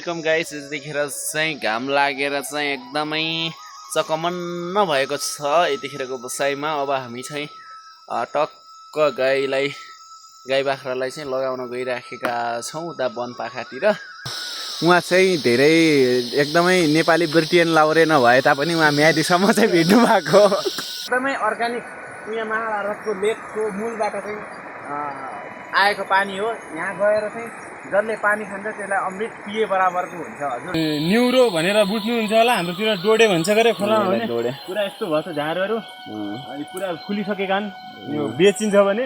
Welcome guys, यतिखेर चाहिँ घाम लागेर चाहिँ एकदमै चकमन्न भएको छ यतिखेरको बसाइमा। अब हामी चाहिँ टक्क गाई बाख्रालाई चाहिँ लगाउन गइराखेका छौँ उता वनपाखातिर। उहाँ चाहिँ धेरै एकदमै नेपाली ब्रिटियन लाउरे नभए तापनि उहाँ म्यादीसम्म चाहिँ भिड्नु भएको। एकदमै अर्ग्यानिक यहाँ महाभारतको लेकको मूलबाट चाहिँ आएको पानी हो। यहाँ गएर चाहिँ जसले पानी खान्छ त्यसलाई अमृत पिए बराबरको हुन्छ। हजुर न्युरो भनेर बुझ्नुहुन्छ होला, हाम्रोतिर डोडे भन्छ गरे खोला भने डोडे पुरा यस्तो भन्छ झारहरू अनि पुरा फुलिसकेका यो बेचिन्छ भने।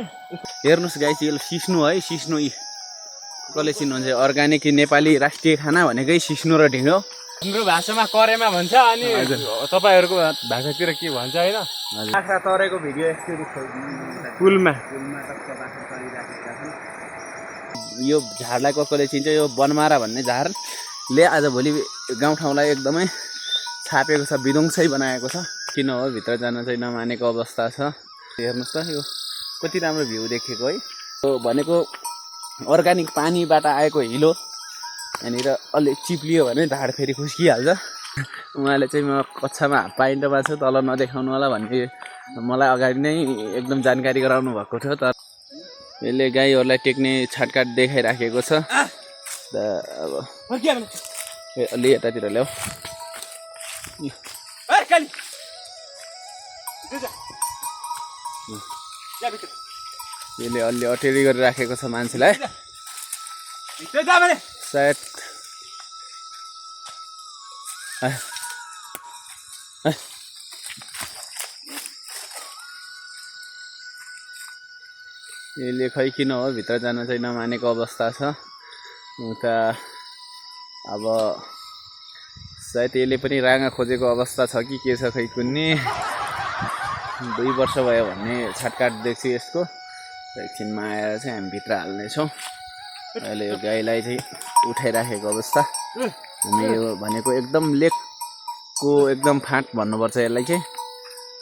हेर्नुस् गाइस, यो सिस्नु है, सिस्नु कसले चिन्नुहुन्छ? अर्ग्यानिक नेपाली राष्ट्रिय खाना भनेकै सिस्नु र ढिँडो। हाम्रो भाषामा करेमा भन्छ अनि तपाईँहरूको भाषातिर के भन्छ होइन? बाख्रा तरेको भिडियो यसरी पुलमा यो झारलाई कसले चिन्छ? यो बनमारा भन्ने झारले आजभोलि गाउँठाउँलाई एकदमै छापेको छ, विध्वंसै बनाएको छ। किन हो भित्र जान चाहिँ नमानेको अवस्था छ। हेर्नुहोस् त, यो कति राम्रो भ्यू देखेको है। यो भनेको अर्ग्यानिक पानीबाट आएको हिलो यहाँनिर अलि चिप्लियो भने ढाड फेरि खुस्किहाल्छ। उहाँले चाहिँ म कक्षामा हाफ पाइन्टमा छु, तल नदेखाउनु होला भन्ने मलाई अगाडि नै एकदम जानकारी गराउनु भएको थियो। तर यसले गाईहरूलाई टेक्ने छाटकाट देखाइराखेको छ। अब अलि यतातिर ल्याऊ। यसले अलि अटेरी गरिराखेको छ मान्छेलाई सायद। यसले खै किन हो भित्र जान चाहिँ नमानेको अवस्था छ। उता अब सायद यसले पनि राँगा खोजेको अवस्था छ कि के छ, खै कुन्ने। 2 वर्ष भयो भन्ने छाटकाट देख्छु यसको। एकछिनमा आएर चाहिँ हामी भित्र हाल्नेछौँ। अहिले यो गाईलाई चाहिँ उठाइराखेको अवस्था। हामी यो भनेको एकदम लेकको एकदम फाँट भन्नुपर्छ यसलाई चाहिँ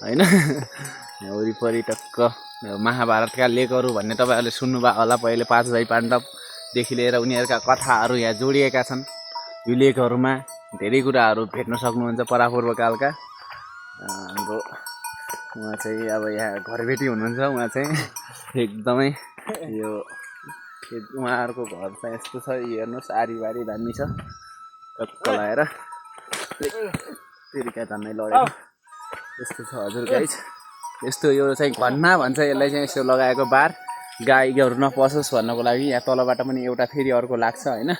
होइन। यहाँ वरिपरि टक्क महाभारतका लेकहरू भन्ने तपाईँहरूले सुन्नुभयो होला। पहिले 5 भाइ पाण्डवदेखि लिएर उनीहरूका कथाहरू यहाँ जोडिएका छन्। यो लेकहरूमा धेरै कुराहरू भेट्न सक्नुहुन्छ परापूर्वकालका। हाम्रो उहाँ चाहिँ अब यहाँ घरबेटी हुनुहुन्छ। उहाँ चाहिँ एकदमै यो उहाँहरूको घर चाहिँ यस्तो छ। हेर्नुहोस्, आरीबारी दामी छ। टक्क लगाएर फेरि कहाँ जान्नै लड्यो यस्तो छ। हजुर गाइस, यस्तो यो चाहिँ घन्ना भन्छ यसलाई चाहिँ। यस्तो लगाएको बार गाईहरू नपसोस् भन्नको लागि। यहाँ तलबाट पनि एउटा फेरि अर्को लाग्छ होइन।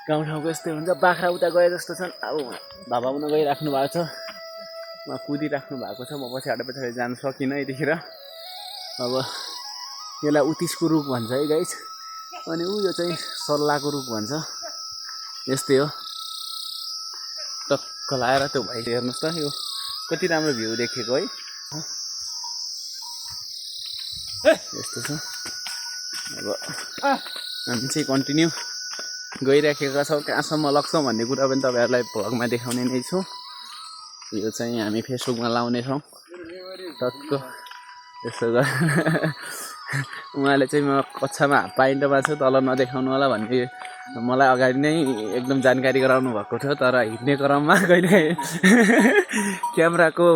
गाउँठाउँको यस्तै हुन्छ। बाख्रा उता गए जस्तो छन्। अब भाभाउन गइराख्नु भएको छ, उहाँ कुदिराख्नु भएको छ। म पछाडि जान सकिनँ यतिखेर। अब यसलाई उतिसको रुख भन्छ है गाइस। अनि यो चाहिँ सल्लाहको रुख भन्छ। यस्तै हो। टक्क लाएर त्यो भाइ हेर्नुहोस् त, यो कति राम्रो भ्यू देखेको है। यस्तो छ। अब हामी चाहिँ कन्टिन्यू गइराखेका छौँ। कहाँसम्म लग्छौँ भन्ने कुरा पनि तपाईँहरूलाई भ्लगमा देखाउने नै छु। यो चाहिँ हामी फेसबुकमा लाउनेछौँ। टक्क यस्तो उहाँले चाहिँ म कक्षामा हाफ पाइन्टमा छु, तल नदेखाउनु होला भन्ने मलाई अगाडि नै एकदम जानकारी गराउनु भएको थियो। तर हिँड्ने क्रममा कहिले क्यामेराको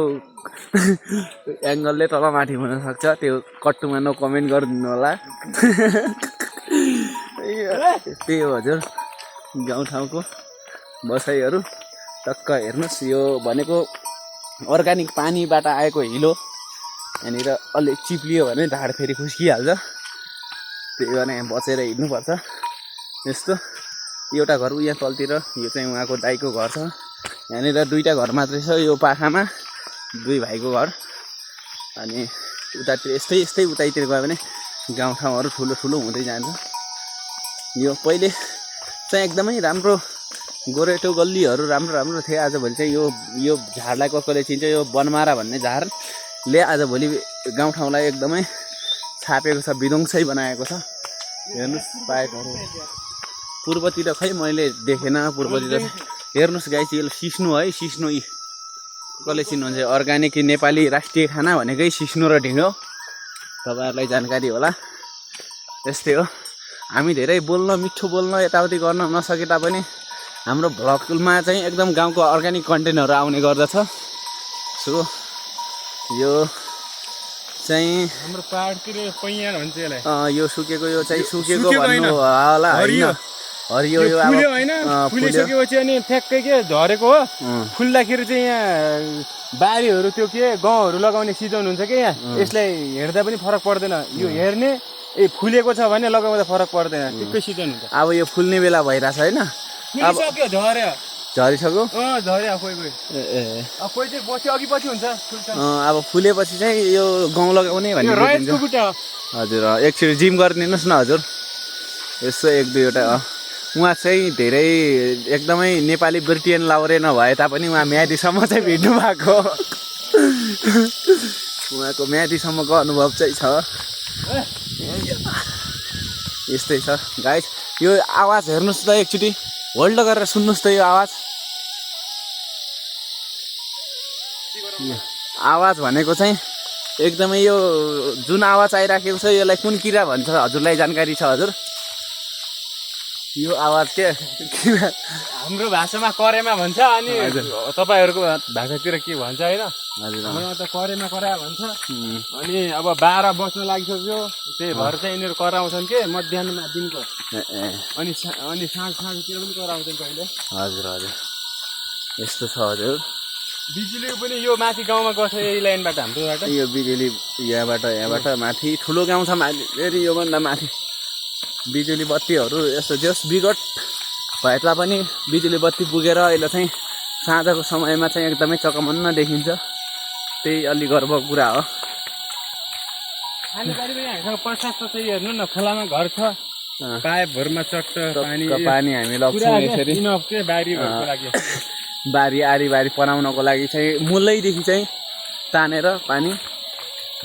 एङ्गलले तलमाथि हुनसक्छ। त्यो कट्टुमा नो कमेन्ट गरिदिनु होला। त्यही हो हजुर गाउँठाउँको बसाइहरू। टक्क हेर्नुहोस्, यो भनेको अर्ग्यानिक पानीबाट आएको हिलो यहाँनिर अलि चिप्लियो भने ढाड फेरि खुस्किहाल्छ। त्यही भएर यहाँ बचेर हिँड्नुपर्छ। यस्तो एउटा घर यहाँ तलतिर, यो चाहिँ उहाँको दाइको घर छ। यहाँनिर 2टा घर मात्रै छ यो पाखामा, 2 भाइको घर। अनि उतातिर यस्तै उतैतिर गयो भने गाउँठाउँहरू ठुलो ठुलो हुँदै जान्छ। यो पहिले चाहिँ एकदमै राम्रो गोरेटो गल्लीहरू राम्रो थिए। आजभोलि चाहिँ यो झारलाई कसले चिन्छ? यो बनमारा भन्ने झारले आजभोलि गाउँठाउँलाई एकदमै छापेको छ, विध्वंसै बनाएको छ। हेर्नुहोस् पाइपहरू पूर्वतिर खै मैले देखेन। पूर्वतिर हेर्नुहोस् गाइस, यो सिस्नु है, सिस्नु कसले चिन्नुहुन्छ? अर्ग्यानिक नेपाली राष्ट्रिय खाना भनेकै सिस्नु र ढिँडो। तपाईँहरूलाई जानकारी होला। यस्तै हो। हामी धेरै बोल्न मिठो बोल्न यताउति गर्न नसके तापनि हाम्रो भ्लगमा चाहिँ एकदम गाउँको अर्ग्यानिक कन्टेन्टहरू आउने गर्दछ। सो यो चाहिँ हाम्रो पहाडतिर पैया भन्छ यसलाई। यो सुकेको यो चाहिँ सुकेको भन्नु होला होइन, हरियो यो अब फुल्यो होइन, फुलिसकेपछि अनि ठ्याक्कै के झरेको हो। फुल्दाखेरि चाहिँ यहाँ बारीहरू त्यो के गहुँहरू लगाउने सिजन हुन्छ कि यहाँ, यसलाई हेर्दा पनि फरक पर्दैन। यो हेर्ने फुलेको छ भने लगाउँदा फरक पर्दैन, ठिकै सिजन हुन्छ। अब यो फुल्ने बेला भइरहेछ होइन, अब झर्यो झरिसक्यो झर्यो कोही कोही कोही चाहिँ पछि अघि पछि हुन्छ। अब फुलेपछि चाहिँ यो गहुँ लगाउने भन्ने हजुर। एकचोटि जिम गरिदिनुहोस् न हजुर, यसो एक दुईवटा। उहाँ चाहिँ धेरै एकदमै नेपाली ब्रिटियन लाउरे नभए तापनि उहाँ म्यादीसम्म चाहिँ भिड्नु भएको, उहाँको म्यादीसम्मको अनुभव चाहिँ छ। यस्तै छ गाइस। यो आवाज हेर्नुहोस् त एकचोटि, होल्ड गरेर सुन्नुहोस् त यो आवाज। आवाज भनेको चाहिँ एकदमै यो जुन आवाज आइराखेको छ यसलाई कुन किरा भन्छ हजुरलाई जानकारी छ हजुर? यो आवाज के किरा हाम्रो भाषामा करेमा भन्छ, अनि तपाईँहरूको भाषातिर के भन्छ होइन? हजुर हाम्रोमा त करेमा कराया भन्छ। अनि अब 12 बज्न लागिसक्यो, त्यही भएर चाहिँ यिनीहरू कराउँछन् के मध्याहमा दिनको, अनि साँझतिर पनि कराउँछन् कहिले। हजुर हजुर यस्तो छ हजुर। बिजुली पनि यो माथि गाउँमा गछ, यही लाइनबाट हाम्रोबाट यो बिजुली यहाँबाट माथि ठुलो गाउँ छ माथि, फेरि योभन्दा माथि बिजुली बत्तीहरू यस्तो जस विगत भए तापनि बिजुली बत्ती पुगेर अहिले चाहिँ साँझको समयमा चाहिँ एकदमै चकमन्न देखिन्छ। त्यही अलि गर्वको कुरा हो। खानेपानी पनि हामीसँग प्रशस्त छ। हेर्नु न, खोलामा घर छ, पाइपहरूमा चट्ट पानी हामी लग्छौँ यसरी बारी आरी बनाउनको लागि चाहिँ मूलैदेखि चाहिँ तानेर पानी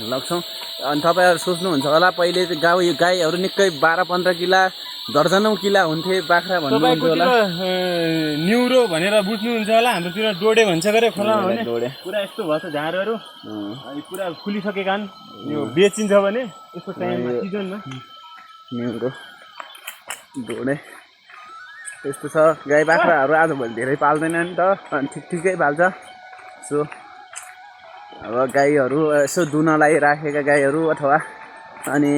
लग्छौँ। अनि तपाईँहरू सोच्नुहुन्छ होला पहिले गाईहरू निकै 12-15 किला दर्जनौँ किला हुन्थे बाख्रा भन्नुहुन्छ होला। न्युरो भनेर बुझ्नुहुन्छ होला, हाम्रोतिर डोडे भन्छ गरे खोलामा भने। पुरा यस्तो भएछ झारहरू, पुरा फुलिसकेका यो बेचिन्छ भने यस्तो टाइममा सिजनमा। न्युरो डोडे यस्तो छ। गाई बाख्राहरू आजभोलि धेरै पाल्दैन नि त, अनि ठिकै पाल्छ। सो अब गाईहरू यसो दुनलाई राखेका गाईहरू अथवा अनि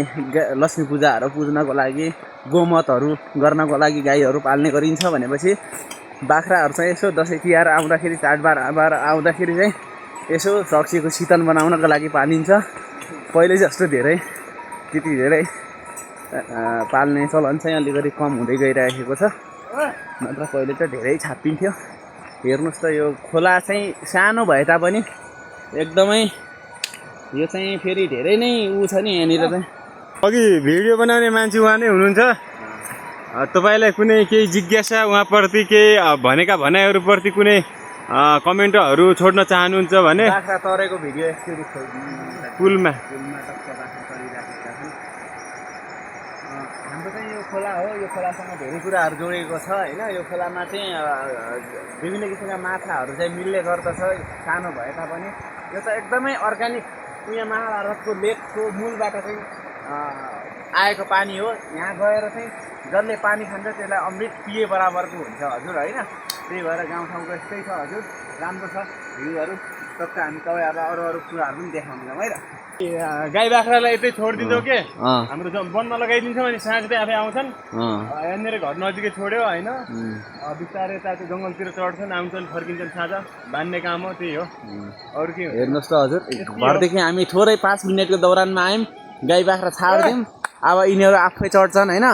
लक्ष्मी पूजाहरू पुज्नको लागि गोमतहरू गर्नको लागि गाईहरू पाल्ने गरिन्छ भनेपछि बाख्राहरू चाहिँ यसो दसैँ तिहार आउँदाखेरि चाडबाड आउँदाखेरि चाहिँ यसो रक्सीको शीतल बनाउनको लागि पालिन्छ। पहिले जस्तो त्यति धेरै पाल्ने चलन चाहिँ अलिकति कम हुँदै गइरहेको छ, नत्र पहिले त धेरै छापिन्थ्यो। हेर्नुहोस् त यो खोला चाहिँ सानो भए तापनि एकदमै यो चाहिँ फेरि धेरै नै ऊ छ नि यहाँनिर चाहिँ। अघि भिडियो बनाउने मान्छे उहाँ नै हुनुहुन्छ। तपाईँलाई कुनै केही जिज्ञासा उहाँप्रति, केही भनेका भनाइहरूप्रति कुनै कमेन्टहरू छोड्न चाहनुहुन्छ भने? बाख्रा तरेको भिडियो पुलमा हाम्रो चाहिँ यो खोला हो, यो खोलासँग धेरै कुराहरू जोडिएको छ होइन। यो खोलामा चाहिँ विभिन्न किसिमका माछाहरू चाहिँ मिल्ने गर्दछ सानो भए तापनि। यो चाहिँ एकदमै अर्ग्यानिक यहाँ महाभारतको लेकको मूलबाट चाहिँ आएको पानी हो। यहाँ गएर चाहिँ जसले पानी खान्छ त्यसलाई अमृत पिए बराबरको हुन्छ हजुर होइन। त्यही भएर गाउँठाउँको यस्तै छ हजुर, राम्रो छ भ्यूहरू। टक्क हामी तपाईँहरूलाई अरू कुराहरू पनि देखाउँछौँ है त। गाई बाख्रालाई यतै छोडिदिन्छौँ के हाम्रो वनमा लगाइदिन्छौँ, अनि साँझ चाहिँ आफै आउँछन्। यहाँनिर घर नजिकै छोड्यो होइन, बिस्तारै यता जङ्गलतिर चढ्छन्, आउँछन्, फर्किन्छन् साँझ। बान्ने काम हो, त्यही हो, अरू के हो। हेर्नुहोस् त हजुर, घरदेखि हामी थोरै 5 मिनटको दौरानमा आयौँ, गाई बाख्रा छाडिदिउँ। अब यिनीहरू आफै चढ्छन् होइन,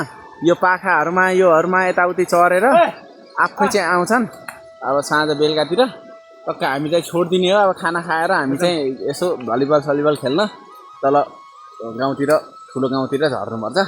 यो पाखाहरूमा योहरूमा यताउति चढेर आफै चाहिँ आउँछन्। अब साँझ बेलुकातिर टक्क हामी चाहिँ छोडिदिने हो। अब खाना खाएर हामी चाहिँ यसो भलिबल सलिबल खेल्न तल गाउँतिर ठुलो गाउँतिर झर्नुपर्छ।